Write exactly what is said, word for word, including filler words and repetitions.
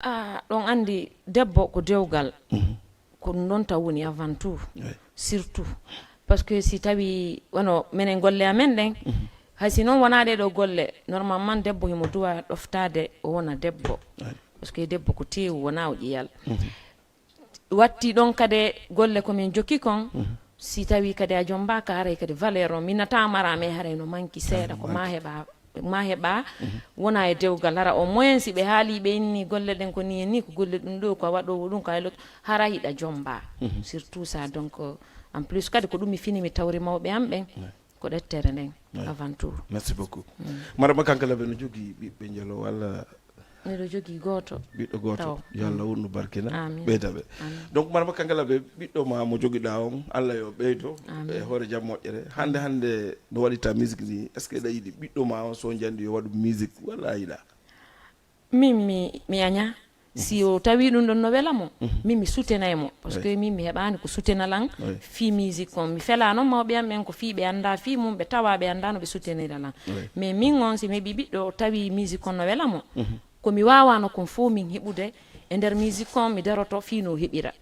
Ah, ɗon anndi debbo ko dewgal. Ko ɗum ɗon taw woni avant tout. Surtout. Parce que si tawi wano menen golle amen ɗen, hay si noon wonaa ɗee ɗoo golle, normalement debbo himo duwa ɗoftaade o wona debbo. Parce que debbo ko teewu, wonaa o ƴiyal. Watti ɗon kadi golle ko min jokki kon, si tawi kadi a jombaaka, haray kadi valeur on minata mara, mais haray no manki seeɗa, ko ma heɓa, ma heɓa, wona e dewgal. Hara au moins si ɓe haali, ɓe inni golle ɗen ko ni e ni, ko golle ɗum ɗo, ko a waɗoowo ɗum, ko a lotto, hara hiɗa jomba. Surtout ça, donc, euh, en plus kadi ko ɗum mi fini, mi tawri mawɓe am ɓen, ko ɗettere nden, avant tout. Merci beaucoup. Marama Kankalabe no jogii ɓiɓɓe njelo walla? Miɗo jogii gooto. Ɓiɗɗo gooto. Yo Allah wonnu barkina. Ɓeyda ɓe. Donc, Marama Kankalabe, ɓiɗɗo ma mo jogiɗa on, Allah yo ɓeydo e hoore jam moƴƴere. Hannde hannde no waɗita musique ni, est-ce que ɗa yiɗi ɓiɗɗo ma on so jandi yo waɗu musique walla a yiɗa? Min mi mi aña. Si o tawi ɗum ɗon no wela mo, min mi soutenay mo, parce que min mi heɓaani ko soutena lan fii musique on. Mi fela noon mawɓe am ɓen, ko fii ɓe annda fii mum, ɓe tawa ɓe annda no ɓe soutenira lan. Mais min on, si mi heɓi ɓiɗɗo, o tawi musique on no wela mo, ko mi waawano kon fof min heɓude e nder musique on, mi daroto fii no o heɓira.